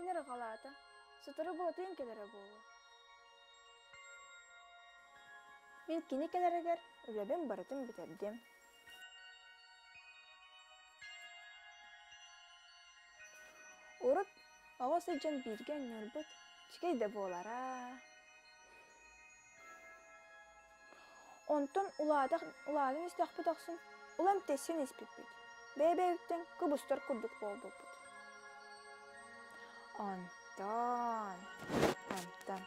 Күн ырҕалаата, сотору Болотуйан кэлэрэ буолуо. Мин кини кэлэригэр үлэбин барытын бүтэрдим. Урут оҕо сылдьан бииргэ оонньуурбут үчүгэй да буолара. Онтон улаатан истэхпит ахсын улам тэссэн испиппит, бэйэ-бэйэбиттэн кыбыстар курдук буолбуппут. Онтон, онтон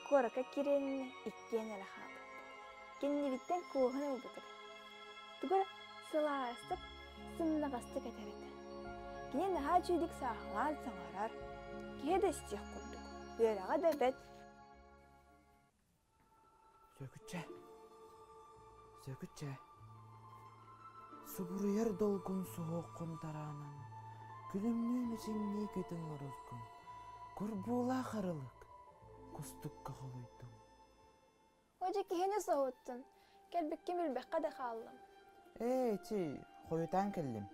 куоракка киирэннэ иккиэн эрэ хаалбыппыт. Кэннибиттэн куоһун ылбытым. Тугу эрэ сылаастык, сымнаҕастык этэр этэ. Кини наһаа үчүгэйдик сааһылаан саҥарар, киһи да истиэх курдук, үөрэҕэ да бэрт Сөкүччэ, Сөкүччэ, субуруйар долгун суһуоххун тараанан, күлүмнүү мичиҥнии көтөҥ орускун, курбуулаах арылык кустукка холуйдум. Одьэ киһини соһуттун, кэлбиккин билбэххэ да хааллым. Ээ, ити хойутаан кэллим.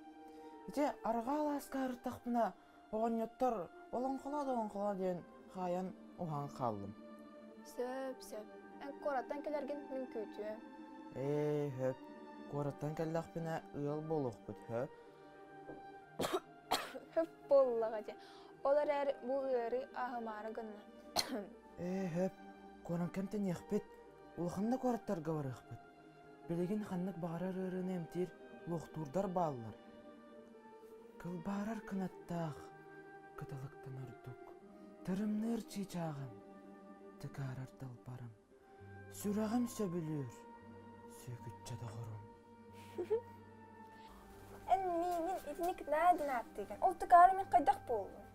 Ити арҕаа алааска ырыттахпына, оҕонньоттор олоҥхолоо да олоҥхолоо диэн хаайан уһаан хааллым. Сөп, сөп. Эн куораттан кэлэргин мин күүтүөм. Ээ, хөп. Куораттан кэллэхпинэ ыал буолуохпут, хөп. Хөп буоллаҕа дии. Ол эрээри бу ыарыы ааһымаары гынна. Ээ, хөп. Куоракка эмтэниэхпит. Улахан да куораттарга барыахпыт. Билигин ханнык баҕарар ыарыыны эмтиир луохтуурдар бааллар. Кылбаарар кынаттаах кыталыктан ордук, тырымныыр чыычааҕым, тыкаарар далбарым, сүрэҕим сөбүлүүр, сүөкүччэ доҕорум. Эн миигин итинник наадын ааттыыгын, ол тыкаары мин хайдах буоллум?